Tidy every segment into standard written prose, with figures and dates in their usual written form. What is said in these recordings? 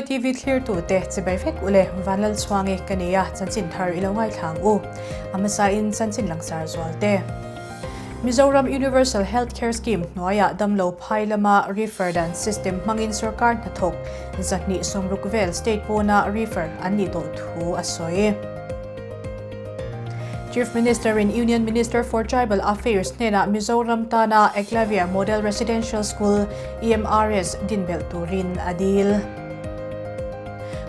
TV thlirtute chibai vek ule Vanlalchhuangi ka ni a, chanchin thar i lo ngaithla ang u. A hmasain chanchin langsar zual te. Mizoram Universal Health Care Scheme hnuaiah damlo phai lama refer dan system hmangin sorkar hnathawk 260 vel state pawna refer an nih tawh thu a sawi. Chief Minister in Union Minister for Tribal Affairs hnenah Mizoram tana Eklavya Model Residential School, EMRS, din belh turin a dil.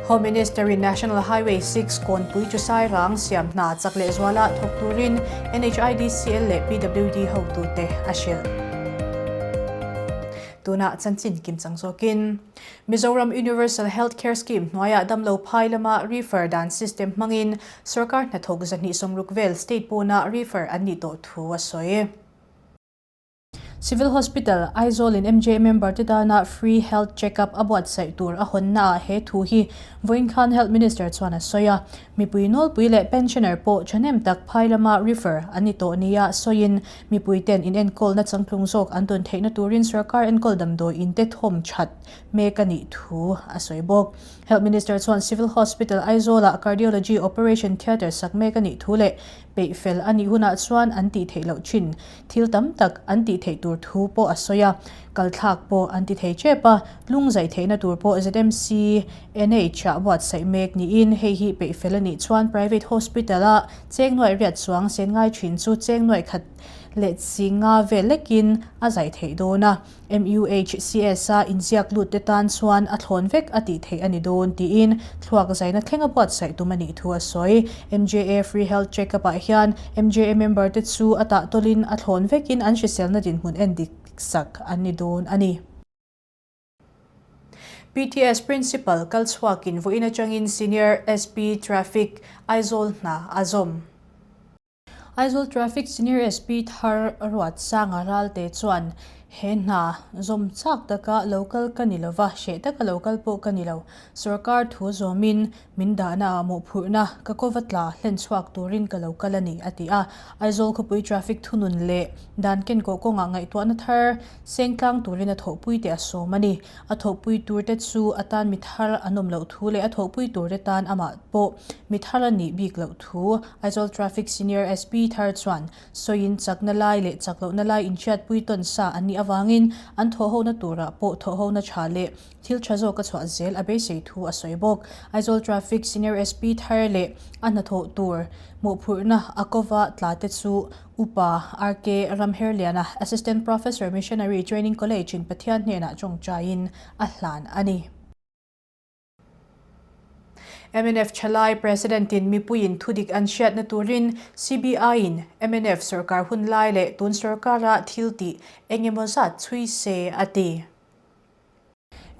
Home Minister in National Highway 6 kawnpui chu Sairang siam hna chak leh zuala thawk turin NHIDCL leh PWD hotute a hrilh. Tunah chanchin kimchang zawkin. Mizoram Universal Health Care Scheme hnuaiah damlo phai lama refer dan system hmangin sorkar hnathawk 260 vel state pawna refer an nih tawh thu a sawi. Civil Hospital, Aizawl in MJA member te tana free health check up a buatsaih tur a hawnnaah he thu hi vawiin khan Health Minister chuan a sawi a. Mipui nawlpui leh pensioner pawh thahnem tak phai lama refer an ni tawh nia sawiin mipui ten inenkawlna changtlung zawk an tawn theihna turin sorkar enkawl damdawi in te thawm that mek a nih thu a sawi bawk. Health Minister chuan Civil Hospital Aizawl-ah Cardiology Operation Theatre sak mek a nih thu leh peih fel a nih hunah chuan an tih theih loh thin thil tam tak an tih theih tur thu pawh a sawi a, kal thlak pawh an ti thei tep a, lung zaih theihna tur pawh ZMC NH-ah buatsaih mek niin hei hi peih fel a nih chuan Private Hospital-a cheng nuaih riat chuang sen ngai thin chu cheng nuaih khat leh chi nga vel lekin a zaih theih dawn a. MUHCS-a inziak lut te tan chuan a thlawn vek a tih theih a ni dawn tiin thluak zaina thleng a buatsaih tum a nih thu a sawi. MJA Free Health Check-up-ah hian MJA member te chu a tahtawlin a thlawn vekin an hriselna dinhmun en dik sak an ni dawn a ni. PTS Principal kal chhuakin vawiin atangin Senior SP Traffic, Aizawl hna a zawm. Aizawl Traffic Senior SP thar Ruatsanga Ralte chuan he hna zawm chak taka lo kal ka ni lova, hreh taka lo kal pawh ka ni lo. Sorkar thu zawmin min dahna ah mawhphurhna ka kova tla hlen chhuak turin ka lo kal a ni, a ti a. Aizawl khawpui traffic thunun leh dan kenkawh kawngah ngaihtuahna thar seng tlang turin a thawhpui te a sawm a ni. A thawhpui turte chu a tan mi thar an awm loh thu leh a thawhpui turte tan amah pawh mi thar a nih bik loh thu Aizawl Traffic Senior SP thar chuan sawiin chakna lai leh chak lohna lai inhriatpui tawn sa an nih avangin an thawhhona turah pawh thawhhona tha leh thil tha zawk a chhuah zel a beisei thu a sawi bawk. Aizawl Traffic Senior SP thar leh a hnathawh tur mawhphurhna a kova tla te chu Upa RK Ramherliana, Assistant Professor Missionary Training College in Pathian hnenah tawngtaiin a hlan a ni. Mnf Thalai President-in mipuiin thudik an hriatna turin CBI-in mnf sorkar hun lai leh tun sorkara thil tih eng emaw zat chhui se a ti.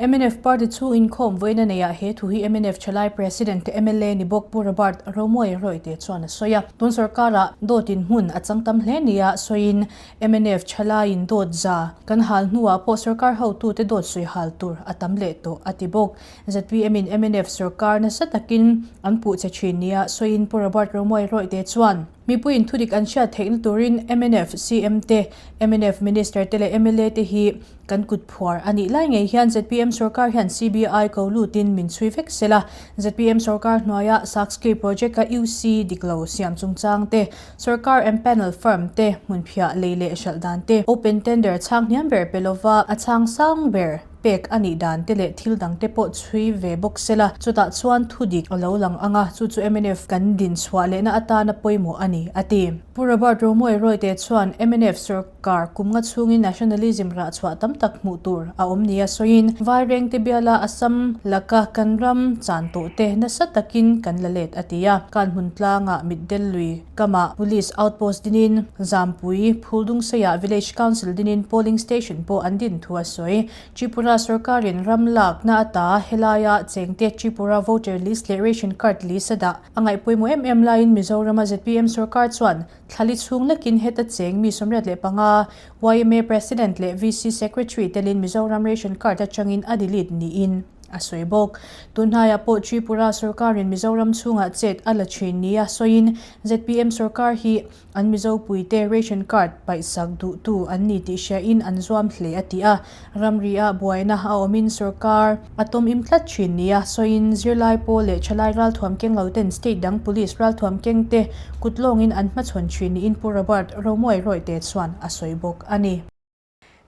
Mnf party chu inkhawm vawiin a neiah he thu hi mnf Thalai President mla ni bawk Pu Robert Romawia Royte chuan a sawi a. Tun sorkarah dawtin hmun a chang tam hle nia sawiin Mnf thalaiin dawt za kan hal hnuah pawh sorkar hotute dawt sawi hal tur a tam leh tawh a ti bawk. ZPM in mnf sorkar nasa takin an puh che thin nia sawiin Pu Robert Romawia Royte chuan, Mipuiin thudik an hriat theihna turin mnf CM te, mnf Minister te leh mla te hi Kan kut phuar a nih lai ngei hian zpm sorkar hian CBI ko lutin min chhui vek sela. Zpm sorkar hnuaia Sakski project a UC dik lo siam chungchang te, sorkar empanel firm te hmunphiah lei leh hralh dan te, open tender chhang hniam ber pe lova a chhang sang ber pek a nih dan te leh thil dang te pawh chhui ve bawk sela. Chutah chuan thu dik a lo lang ang a, chu chu mnf kan din chhuah lehna atana pawimawh a ni, a ti. Pu Robert Romawia Royte chuan mnf sorkar Kar kum nga chhungin nationalism rah chhuah tam tak hmuh tur a awm nia sawiin Vairengte biala Assam laka kan ram chan tawh te nasa takin kan la let a ti a. Kanhmun tlangah Mitdel lui kamah Police outpost dinin Zampui Phuldungseiah Village Council dinin polling station pawh an din thu a sawi. Tripura sorkarin ram lakna ata helaia chengte Tripura voter list leh ration card list a dah a ngaihpawimawh em em laiin Mizorama zpm sorkar chuan Thlali chhung lekin heta cheng mi 85 yma President leh VC Secretary telin Mizoram Ration Card atangin a delete niin a sawi bawk. Tunhnaiah pawh Tripura sorkarin Mizoram chhungah chet a la thin nia sawiin zpm sorkar hi an Mizo puite ration card paihsak duhtu an ni tih hriain an zuam hle a ti a. Ramri-ah buaina a awmin sorkar a tawm-im tlat thin nia sawiin zirlai pawl leh thalai ralthuam keng lo ten state dang police ralthuam keng te kut lawngin an hmachhawn thin niin Pu Robert Romuai Rawihte chuan a sawi bawk a ni.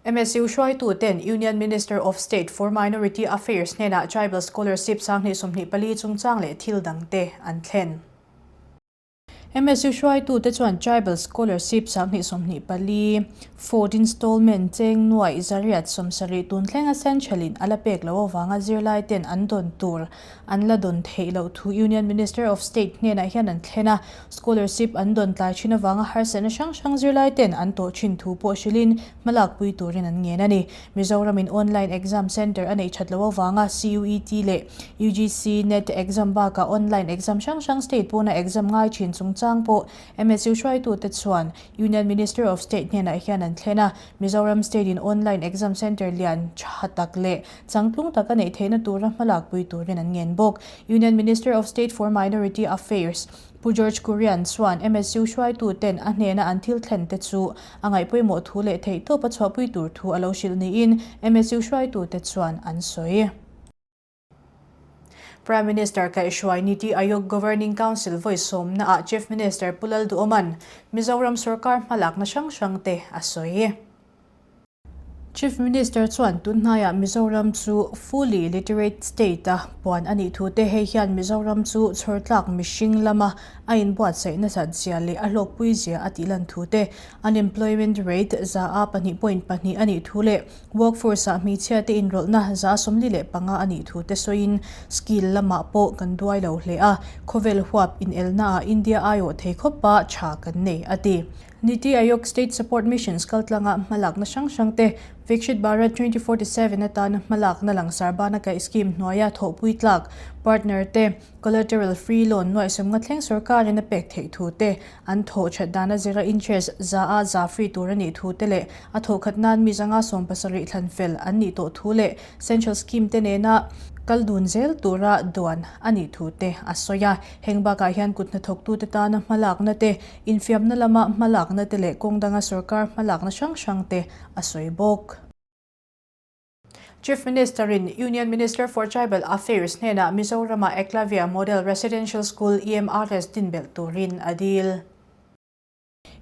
MSU hruaitu ten Union Minister of State for Minority Affairs hnenah Tribal Scholarship 2024 chungchang leh thil dangte an thlen. MSU hruaitute chuan Tribal Scholarship 2024, Fourth Installment cheng nuaih zariat 70 tun thlenga Central-in a la pek loh avanga zirlaiten an dawn tur an la dawn theih loh thu Union Minister of State hnenah hian an thlen a. Scholarship an dawn tlai thin avanga harsatna hrang hrang zirlaiten an tawh thin thu pawh hrilhin hmalakpui turin an ngen a ni. Mizoramin online exam centre a neih that loh avanga CUET leh UGC net exam bakah online exam hrang hrang state pawna exam ngai thin chungchang pawh MSU hruaitute chuan Union Minister of State hnenah hian an thlen a. Mizoram state in online exam centre lian tha tak leh changtlung tak a neih theihna tura hmalakpui turin an ngen bawk. Union Minister of State for Minority Affairs Pu George Kurian chuan MSU hruaituten a hnena an thil thlen te chu a ngaihpawimawh thu leh theihtawp a chhuahpui tur thu a lo hrilh niin MSU hruaitute chuan an sawi. Prime Minister kaihhruai Niti Aayog Governing Council vawi sawmnaah Chief Minister Pu Lalduhawma'n Mizoram sorkar hmalakna hrang hrangte a sawi. Chief Minister chuan tunhnaiah Mizoram chu fully literate state a puan a nih thu te hei hian Mizoram chu chhawrtlak mihring lama a inbuatsaih nasat zia leh a hlawkpui zia a tih lan thu te, unemployment rate 2.2% a nih thu leh workforce ah hmeichhia te inrawlhna 45% a nih thu te sawiin skill lamah pawh kan duai lo hle a, khawvel huap inelna ah India aiawh thei khawpa tha kan nei a ti. Niti Aayog State Support Missions kaltlanga hmalakna hrang hrang te, Vikshit Bharat 2047 atana hmalakna langsar bana kaih scheme hnuaia thawhpui tlak partner te, collateral free loan nuaihsawmnga thleng sorkarin a pek theih thu te, an thawh that dana zira interest 100% free tur a nih thu te leh a thawhkhat nan mi 170 thlan fel an nih tawh thu leh Central scheme te nena kal dun zel tura duan a nih thu te a sawi a. Heng bakah hian kut hnathawktute tana hmalakna te, Infiamna lama hmalakna te leh kawng danga sorkar hmalakna hrang hrang te a sawi bawk. Chief Minister-in Union Minister for Tribal Affairs hnenah Mizorama Eklavya Model Residential School, EMRS, din belh turin a dil.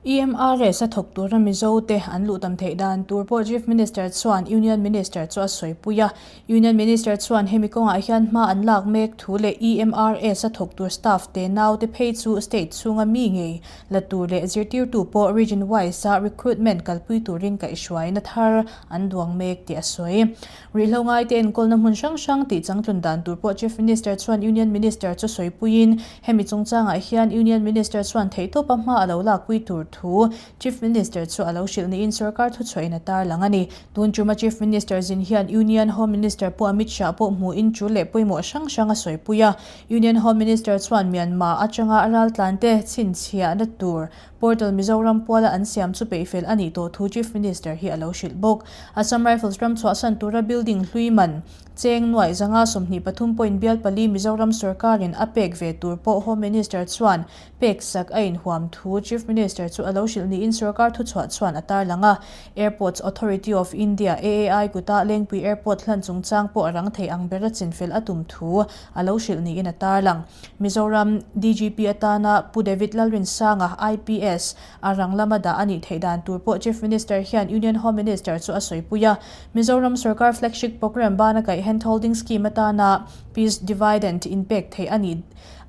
EMRS a thawk tura Mizo te an luh tam theih dan tur pawh Chief Minister chuan Union Minister chu a sawipui a. Union Minister chuan hemi kawngah hian hma an lak mek thu leh EMRS a thawk tur staff te nau te phei chu state chhunga mi ngei la tur leh zirtirtu pawh region wise a recruitment kalpui turin kaihhruaina thar an duang mek tih a sawi. Rihlo ngaite enkawlna hmun hrang hrang tih changtlun dan tur pawh Chief Minister chuan Union Minister chu sawipuiin hemi chungchangah hian Union Minister chuan theihtawpa hma a lo lakpui tur thu Chief Minister chu a lo hrilh niin sorkar thuchhuahin a tarlang a ni. Tun tuma Chief Minister zin hian Union Home Minister Pu Amit Shah pawh hmuhin tul leh pawimawh hrang hrang a sawipui a. Union Home Minister chuan Myanmar atanga raltlante chhinchhiahna tur Portal Mizoram puala an siam chu peihfel a nih tawh thu Chief Minister hi a lo hrilh bawk. Assam Rifles ram chhuahsan tura building hlui man cheng nuaih 123 point bial pali Mizoram sorkarin a pek ve tur pawh Home Minister chuan Pek sak a inhuam thu Chief Minister chu a lo hrilh niin sorkar thuchhuah chuan a tarlang a. Airports Authority of India, AAI, kuta Lengpui Airport hlan chungchang pawh a rang thei ang bera chinfel a tum thu a lo hrilh niin a tarlang. Mizoram DGP atana Pu David Lalrinsanga, IPS, a rang lama dah a nih theih dan tur pawh Chief Minister hian Union Home Minister chu a sawipui a. Mizoram sorkar flagship programme bana kaih handholding scheme atana Peace Dividend inpek theih a nih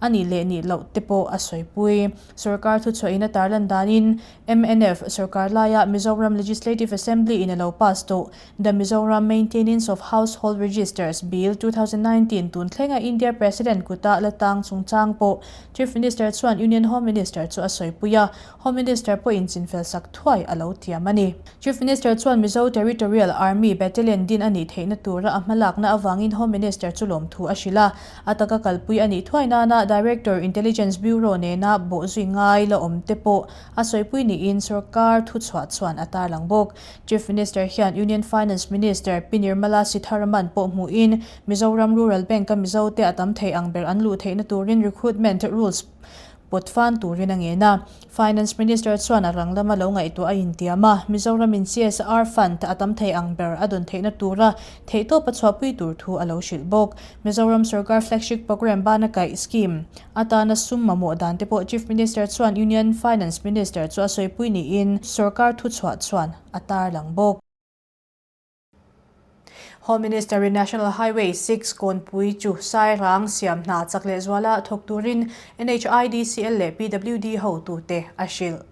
A nih leh nih loh te pawh a sawipui. Sorkar thuchhuahin a tarlan danin mnf sorkar laia Mizoram Legislative Assembly in a lo pass tawh The Mizoram Maintenance of Household Registers Bill 2019 tun thlenga India President kuta la tang chungchang pawh Chief Minister chuan Union Home Minister chu a sawipui a. Home Minister pawhin chinfel sak thuai a lo tiam a ni. Chief Minister chuan Mizo Territorial Army Battalion din a nih theihna tura a hmalakna avangin Home Minister chu lawmthu a hrilh a. A taka kalpui a nih thuai nana Director Intelligence Bureau nena bawhzui ngai la awm te pawh a sawipui niin sorkar thuchhuah chuan a tarlang bawk. Chief Minister hian Union Finance Minister Pi Nirmala Sitharaman pawh hmuhin Mizoram Rural Bank-a Mizote a tam thei ang ber an luh theihna turin recruitment rules pawt fan turin a ngen a. Finance Minister chuan a rang lama lo ngaihtuah a intiam a, Mizoramin CSR fund a tam thei ang ber a dawn theihna tura theihtawp a chhuahpui tur thu a lo hrilh bawk. Mizoram sorkar flagship programme bana kaih scheme atana sum mamawh dan te pawh Chief Minister chuan Union Finance Minister chu a sawipui niin sorkar thuchhuah chuan a tarlang bawk. Home Minister-in National Highway 6 kawnpui chu Sairang siam hna chak leh zuala thawk turin NHIDCL leh PWD hotute a hrilh.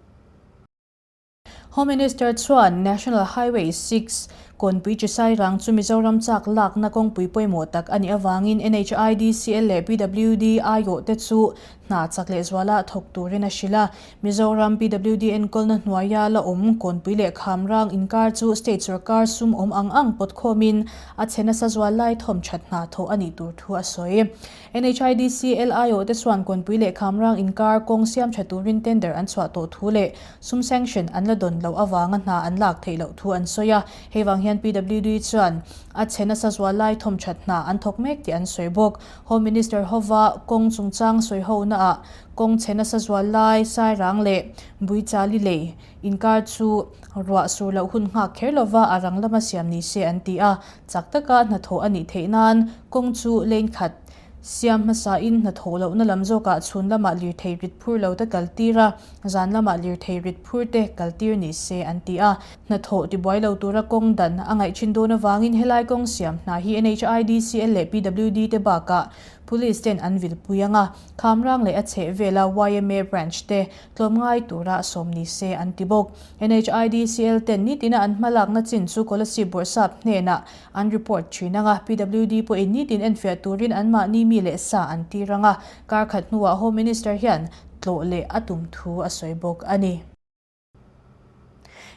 Home Minister chuan National Highway 6 kawnpui chu Sairang chu Mizoram chak lakna kawngpui pawimawh tak a nih avangin NHIDCL leh PWD aiawhte chu hna chak leh zuala thawk turin a hrilh a. Mizoram PWD enkawlna hnuaia la awm Kawnpui leh Khamrang inkar chu state sorkar sum awm ang ang pawt khawmin a chhe nasa zual lai thawm that hna thawh a nih tur thu a sawi. NHIDCL aiawh te chuan Kawnpui leh Khamrang inkar kawng siam tha turin tender an chhuah tawh thu leh sum sanction an la dawn loh avanga hna an lak theih loh thu an sawi a. Hei vang hian PWD chuan a chhe nasa zual lai thawm that hna an thawk mek tih an sawi bawk. Home Minister hova kawng chungchang sawi honaah Kawng chhe nasa zual lai Sairang leh Buichali lei inkar chu ruah sur loh hun nghak kher lova a rang lama siam ni se an ti a, chak taka hnathawh a nih theih nan kawng chu lane khat siam hmasain hnathawh lohna lam zawkah chhun lamah lirthei rit phur lo te kal tir a, zan lamah lirthei rit phur te kal tir ni se an ti a. Hnathawh tibuai lo tura kawng dan a ngaih thin dawn avangin helai kawng siam hna hi NHIDCL leh PWD te bakah Police ten an vilpui ang a, Khamrang leh a chheh vela yma branch te tlawmngai tura sawm ni se an ti bawk. NHIDCL ten nitina an hmalakna chin chu Kolasib Bawrhsap hnenah an report thin ang a, PWD pawhin nitin enfiah turin anmahni mi leh sa an tir ang a, kar khat hnuah Home Minister hian tlawh leh a tum thu a sawi bawk a ni.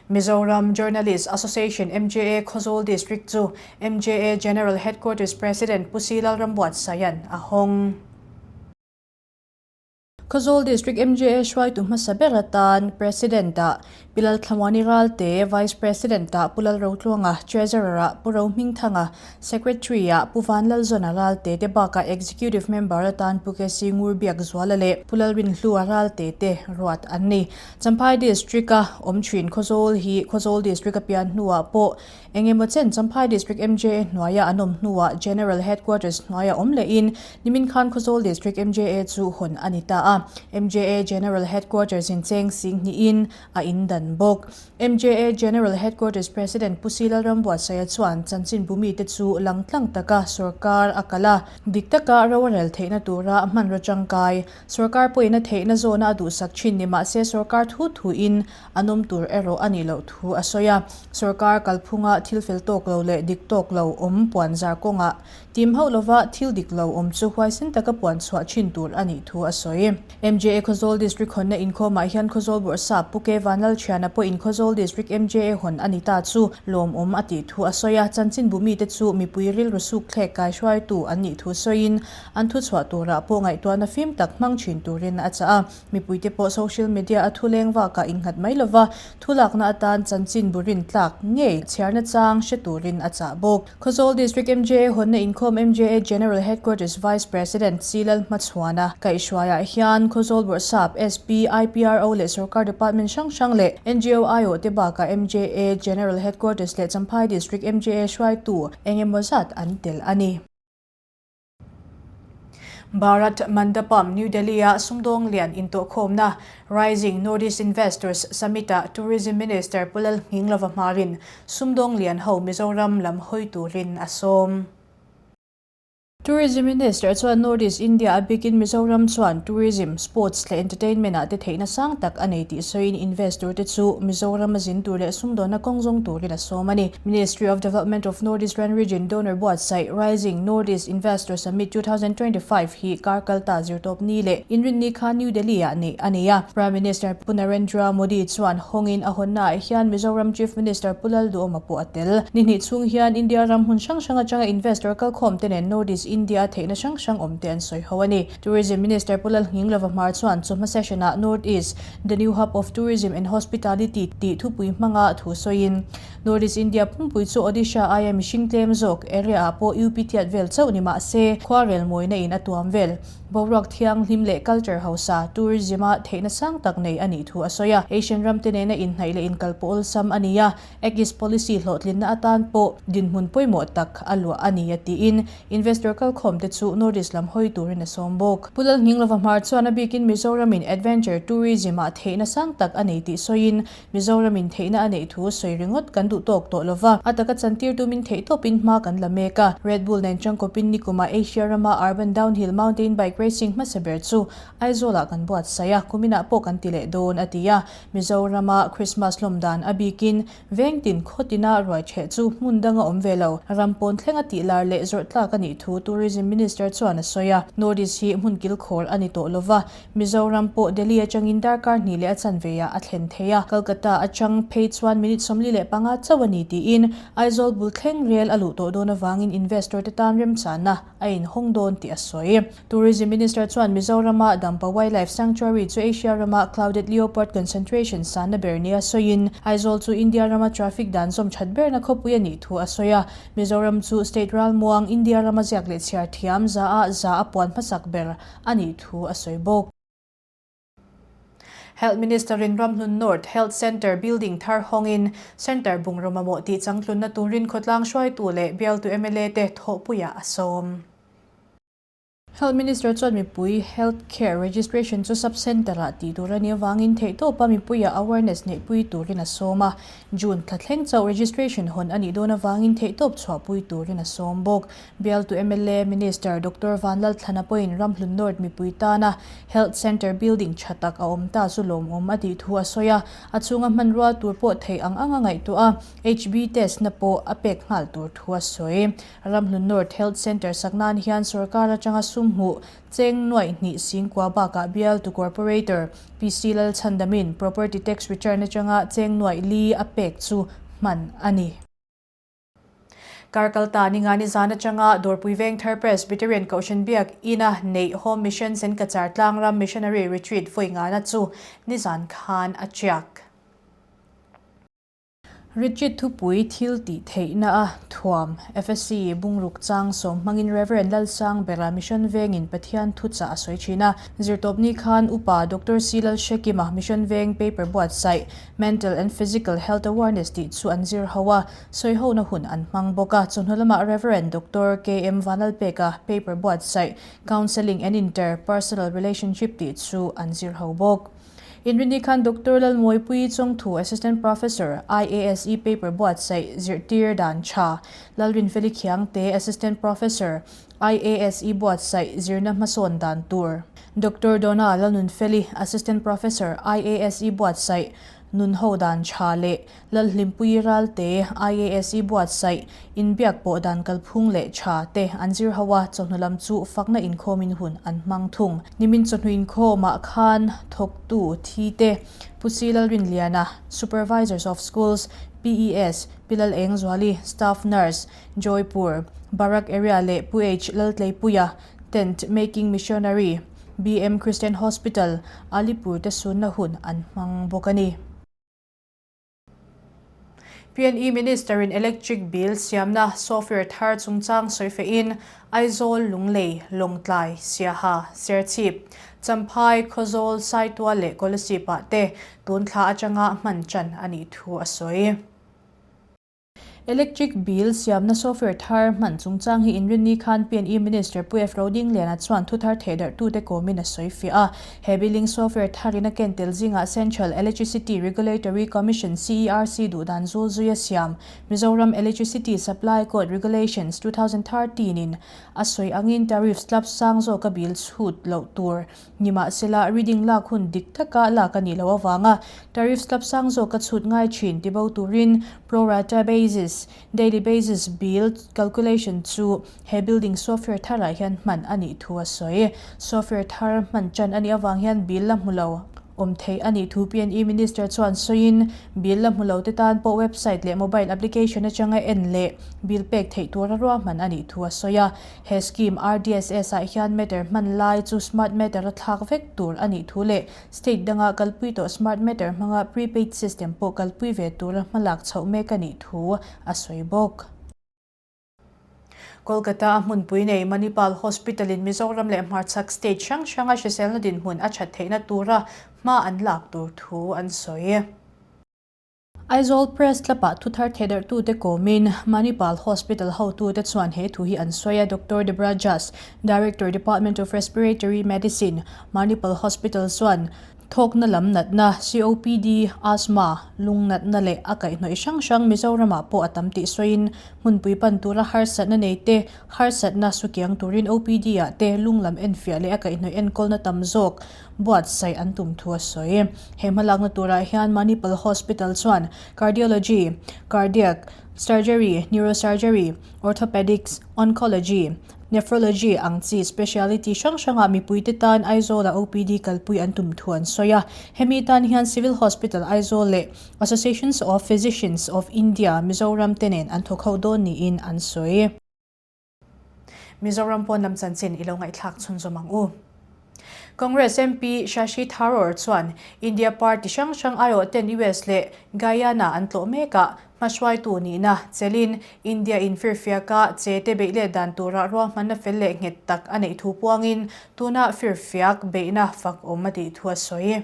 Mizoram Journalist Association, MJA, Khawzawl District chu MJA General Headquarters President Pu Si Lalrambuatsaia'n a hawng. Khawzawl District MJA hruaitu hmasa ber atan President-ah Pi Lalthlamuani Ralte, Vice President-ah Pu Lalrotluanga, Treasurer-ah Pu Rohmingthanga, Secretary-ah Pu Vanlalzawna Ralte te bakah Executive Member atan Pu Kesi Ngurbiakzuala leh Pu Lalrinhlua Ralte te ruat an ni. Champhai District-a awm thin Khawzawl hi Khawzawl District a pian hnuah pawh eng emaw chen Champhai District MJA hnuaia an awm hnuah General Headquarters hnuaia awm lehin nimin khan Khawzawl District MJA chu hawn a ni ta a. MJA General Headquarters in cheng sing hnihin a indan bawk. MJA General Headquarters President Pu Si Lalrambuatsaia chuan chanchinbu mite chu langtlang taka sorkar a kal a, dik taka ro a rel theihna tura hmanraw tangkai Sorkar pawhin a theihna zawna a duhsak thin ni mahse sorkar thu thuin an awm tur erawh a nih loh thu a sawi a. Sorkar kalphunga thil fel tawk lo leh dik tawk lo awm puan zar kawngah tim hauh lova thil dik lo awm chu huaisen taka puan chhuah thin tur a nih thu a sawi. MJA Khawzawl District hawnna inkhawmah hian Khawzawl Bawrhsap Pu Ke Vanlalthiana pawhin Khawzawl District MJA hawn a ni ta chu lawmawm a tih thu a sawi a. Chanchinbu mite chu mipui rilru sukthlek kaihruaitu an nih thu sawiin An thuchhuah turah pawh ngaihtuahna fim tak hmang thin turin a chah a. Mipuite pawh social media a thu leng vakah innghat mai lova, thu lakna atan chanchin bu rintlak ngei chhiarna chang hre turin a chah bawk. Khawzawl District MJA hawnna inkhawm MJA General Headquarters Vice President C Lalhmachhuana kaihhruaiah hian Khawzawl Bawrhsap, SP, IPRO leh Sorkar Department hrang hrang leh NGO aiawhte bakah MJA General Headquarters leh Champhai District MJA hruaitu engemaw zat an tel a ni. Bharat Mandapam, New Delhi-a sumdawng lian intawhkhawmna Rising Northeast Investors Summit-ah Tourism Minister Pu Lalnghinglova hmarin sumdawng lian ho Mizoram lam hawi turin a sawm. Tourism Minister chuan North East India a bikin Mizoram chuan tourism, sports leh entertainment ah te theihna sang tak a nei tih sawiin investor te chu Mizoram a zin tur leh sumdawnna kawng zawng turin a sawm a ni. Ministry of Development of North East Grand Region donor buatsaih Rising North East Investor Summit 2025 hi kar kalta zirtawp ni leh inrinni kha New Delhi ah neih a ni a. Prime Minister Pu Narendra Modi chuan hawngin a hawnnaah hian Mizoram Chief Minister Pu Lalduhoma pawh a tel. Ni hnih chhung hian India ram hmun hrang hrang atanga investor kalkhawm te nen North East India a theihna hrang hrang awm te an sawi ho a ni. Tourism Minister Pu Lalnghinglova Hmar chuan chawhma session ah North East, the new hub of tourism and hospitality tih thupui hmanga thu sawiin North East India pumpui chu Odisha aia mihring tlem zawk area ah pawh UP tiat vel chauh ni mah se khuarel mawina in a tuam vel. Boruak thianghlim leh culture hausa, tourism a theihna sang tak nei a nih thu a sawi a. Asian ram te nena inhnaih leh inkalpawh awlsam a ni a, Act East policy hlawhtlinna atan pawh dinhmun pawimawh tak a luah a ni a tiin investor kalkhawm te chu North East lam hawi turin a sawm bawk. Pu Lalnghinglova Hmar chuan a bikin Mizoramin adventure tourism ah theihna sang tak a nei tih sawiin Mizoramin theihna a neih thu sawi ringawt kan duh tawk tawh lova, a taka chantir tumin theihtawpin hma kan la mek a. Red Bull nen tangkawpin nikumah Asia rama Urban Downhill Mountain Bike Racing hmasa ber chu Aizawlah kan buatsaih a, kuminah pawh kan ti leh dawn, a ti a. Mizorama Krismas hlawm dan a bikin vengtin khawtina ruai ṭheh chu hmun danga awm ve lo, ram pawn thlenga tih lar leh zawrh tlak a nih thu Tourism Minister chuan a sawi a. North East hi hmun kilkhawr a ni tawh lova, Mizoram pawh Delhi atangin darkar hnih leh a chanve ah a thlen thei a, Calcutta atang phei chuan minute 45 chauh a ni tiin Aizawl bul thleng rel a luh tawh dawn avangin investor te tan remchana a inhawng dawn tih a sawi. Tourism Minister chuan Mizorama Dampa Wildlife Sanctuary chu Asia rama clouded leopard concentration sanna ber nia sawiin Aizawl chu India rama traffic dan zawm that berna khawpui a nih thu a sawi a, Mizoram chu state ralmuang India rama ziak leh chhiar thiam za ah za a puan hmasak ber a nih thu a sawi bawk. Health Minister in Ramhlun North Health Centre building thar hawngin Centre bungraw mamawh tih changtlunna turin khawtlang hruaitu leh bialtu mla te thawhpuiah a sawm. Health Minister chuan mipui Health Care Registration chu Sub Centre ah tih tur a nih avangin theihtawpa mipuiah awareness neihpui turin a sawm a. June thla thleng chauh registration hawn a nih dawn avangin theihtawp chhuahpui turin a sawm bawk. Bialtu mla Minister Doctor Vanlalthlana pawhin Ramhlun North mipui tana Health Centre building tha tak a awm ta chu lawmawm a tih thu a sawi a, a chhunga hmanrua tur pawh theih ang ang a ngaihtuah a, HB test na pawh a pek nghal tur thu a sawi. Ramhlun North Health Centre sak nan hian sorkar atanga sum hmuh cheng nuaih hnih singkua bakah bialtu Corporator PC Lalchhandamin Property Tax Return atanga cheng nuaih li a pek chu hman a ni. Karkalta Ningani zan atanga Dawrpui Vengthar Presbyterian Kohhran Biak Ina neih Home Mission Senkachar Tlangram Missionary Retreat vawi ngana chu nizan khan a tiak. Retreat thupui thil tih theihna a thuam FSC bungruk chang sawm hmangin Rev. Lalsang Bera Mission Vengin Pathian thuchah a sawi thin a. Zirtawpni khan Upa Doctor C Lalhrekima Mission Veng paper buatsaih Mental and Physical Health Awareness tih chu an zir ho a, sawihona hun an hmang bawk a. Chawhnu lamah Rev. Doctor KM Vanlalpeka paper buatsaih Counselling and Inter Personal Relationship tih chu an zir ho bawk. Inrini khan Doctor Lalmawipui Chawngthu Assistant Professor, IASE paper buatsaih zirhtir dan tha, Lalrinfeli Khiangte Assistant Professor, IASE buatsaih zirna hmasawn dan tur. Doctor Donna Lalnunfeli, Assistant Professor, IASE buatsaih Nunho dan tha leh Lalhlimpuii Ralte, IASE buatsaih inbiak pawh dan kalphung leh tha te an zir ho a, chawhnu lam chu fakna inkhawmin hun an hmang thung. Nimin chawhnu inkhawmah khan thawktu thi te, Pu Si Lalrinliana, Supervisors of Schools, PES, Pi Lalengzuali, Staff Nurse, Joypur, Barak Area leh Pu H. Laltleipuia, Tent Making Missionary, BM Christian Hospital, Alipur te sunna hun an hmang bawk a ni. PNE Minister in Electric Bill siamna software thar chungchang sawi fehin Aizawl, Lunglei, Lawngtlai, Siaha, Serchhip, Champhai, Khawzawl, Saitual leh Kolasib ah te tun thla atanga hman tan a nih thu a sawi. Electric bill siamna software thar hman chungchang hi inrinni khan PNE Minister Pu F. Rodingliana chuan thuthar thehdarhtute kawmin a sawi fiah a. He billing software tharin a ken tel zingah Central Electricity Regulatory Commission, CERC, duhdan zul zuia siam Mizoram Electricity Supply Code Regulations, 2013 in a sawi angin tariff slab sang zawka bill chhut loh tur Nimahsela, reading lak hun dik taka lak a nih loh avanga tariff slab sang zawka chhut ngai thin ti bo turin pro rata basis, daily basis bill calculation chu he building software tharah hian hman a nih thu a sawi. Software thar hman tan a nih avang hian bill la hmu lo awm theih a nih thu PNE Minister chuan sawiin, bill la hmu lo te tan pawh website leh mobile application atanga en leh bill pek theih tura ruahman a nih thu a sawi a. He scheme RDSS ah hian meter hman lai chu smart meter a thlak vek tur a nih thu leh state danga kalpui tawh smart meter hmanga prepaid system pawh kalpui ve tura hmalak chhoh mek a nih thu a sawi bawk. Kolkata a hmunpui nei Manipal Hospital in Mizoram leh hmarchhak state hrang hranga hriselna dinhmun a that theihna tura hma an lak tur thu an sawi. Aizawl Press Club-ah thuthar thehdarhtute kawmin Manipal Hospital hotute chuan he thu hi an sawi a, Doctor Debra Jas, Director, Department of Respiratory Medicine, Manipal Hospital chuan thawkna lam natna, COPD, Asthma, lung natna leh a kaihhnawih hrang hrang Mizoramah pawh a tam tih sawiin hmunpui pan tura harsatna nei te, harsatna sukiang turin OPD-ah te lung lam enfiah leh a kaihhnawih enkawlna tam zawk buatsaih an tum thu a sawi. He hmalakna turah hian Manipal Hospital chuan Cardiology, Cardiac Surgery, Neurosurgery, Orthopedics, Oncology, Nephrology ang chi speciality hrang hrangah mipuite tan Aizawla OPD kalpui an tum thu an sawi a. Hemi tan hian Civil Hospital Aizawl leh Associations of Physicians of India, Mizoram te nen an thawk ho dawn niin an sawi. Mizoram pawn lam chanchin i lo ngaihthlak chhunzawm ang u. Congress MP Shashi Tharoor chuan India party hrang hrang aiawh ten US leh Guyana an tlawh mek ah hmahruaitu nihna chelin India in firfiaka che te beih let dan tura ruahmanna fel leh nghet tak a neih thu puangin tuna firfiak beihna fak awm a tih thu a sawi.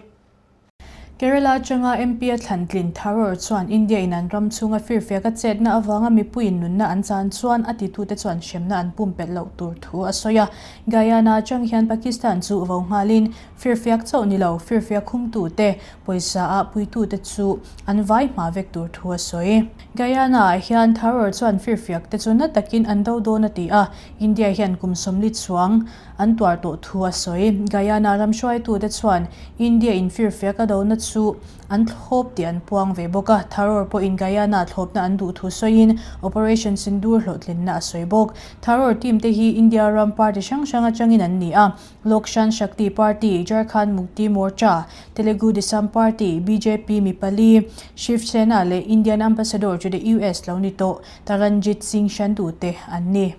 Kerala atanga MP a thlan tlin Tharoor chuan India in an ram chhunga firfiak a chetna avanga mipuiin nunna an chan chuan a titute chuan hremna an pumpelh loh tur thu a sawi a. Guyana atang hian Pakistan chu vo nghalin firfiak chauh ni lo, firfiak khumtute, pawisa ah puitute chu an vai hma vek tur thu a sawi. Guyana ah hian Tharoor chuan firfiak te chu na takin an do dawn a ti a, India hian kum 40 chuang An tuar tawh thu a sawi. Guyana ram hruaitute chuan India in firfiak a dona chu an thlawp tih an puang ve bawk a. Tharoor pawhin Guyana thlawpna an duh thu sawiin Operation Sindoor hlawhtlinna a sawi bawk. Tharoor team te hi India ram party hrang hrang atangin an ni a, Lok Shan Shakti Party, Jharkhand Mukti Morcha, Telugu Desam Party, bjp mi pali, Shiv Sena leh Indian Ambassador to the US lo ni tawh Taranjit Singh Sandhu te an ni.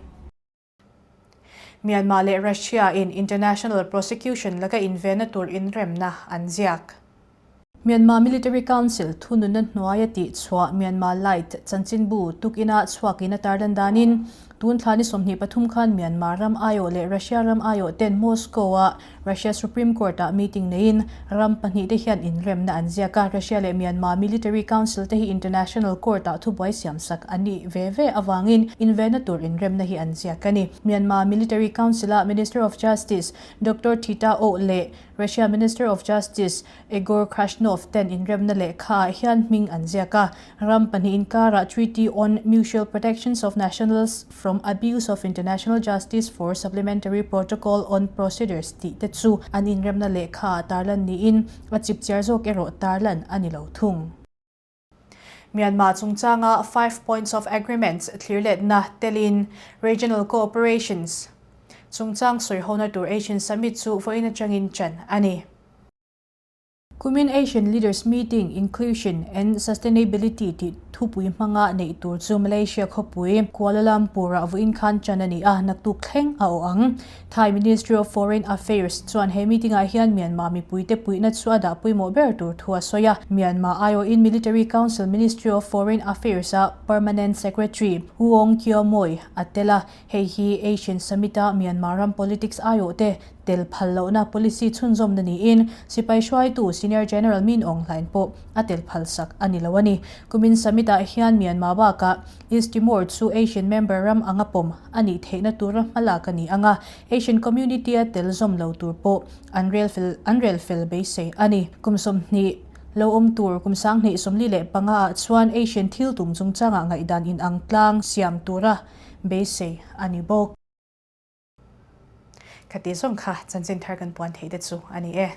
Myanmar leh Russia in International Prosecution laka invenna tur inremna an ziak. Myanmar Military Council thununna hnuaia tihchhuah Myanmar Light chanchinbu tukina chhuakin a tarlan danin, tun thla ni 23 khan Myanmar ram aiawh leh Russia ram aiawh ten Moscow-a Russia Supreme Court-ah meeting neiin ram pahnihte hian inremna an ziak a, Russia leh Myanmar Military Council te hi International Court-ah thubuai siamsak an nih ve ve avangin invenna tur inremna hi an ziak a ni. Myanmar Military Council-a Minister of Justice Doctor Thita Oh leh Russia Minister of Justice Egor Krasnov ten inremna lehkhaah hian hming an ziak a, ram pahnih inkarah Treaty on Mutual Protections of Nationals from Abuse of International Justice for Supplementary Protocol on Procedures tih te chu an inremna lehkhaah tarlan niin a chipchiar zawk erawh tarlan a ni lo thung. Myanmar chungchanga Five Points of Agreements thlirletna telin Regional Cooperations chungchang sawihona tur Asian Summit chu vawiin atangin ṭan a ni. Kumin Asian Leaders Meeting, Inclusion and Sustainability tih thupui hmanga neih tur chu Malaysia khawpui Kuala Lumpur-ah vawiin khan ṭan a ni a, naktuk thleng a awh ang. Thai Ministry of Foreign Affairs chuan he meeting-ah hian Myanmar mipuite puihna chu a dah pawimawh ber tur thu a sawi a. Myanmar aiawhin Military Council Ministry of Foreign Affairs-a Permanent Secretary U Aung Kyaw Moe a tel a, hei hi Asian Summit-a Myanmar ram politics aiawhte. tel phal lohna policy chhunzawmna niin sipai hruaitu Senior General Min Aung Hlaing pawh a tel phalsak a ni lo a ni. Kumin summit ah hian Myanmar bakah East Timor chu Asian member ram anga pawm a nih theihna tura hmalak a ni ang a, Asian community a tel zawm lo tur pawh an rel fel an rel fel beisei a ni. Kum 20 lo awm tur kum 2025 ah chuan Asian thil tum chungchangah ngaihdan inang tlang siam tura beisei a ni bawk. Khati zawng kha chanchin thar kan puan theih te chu a ni e.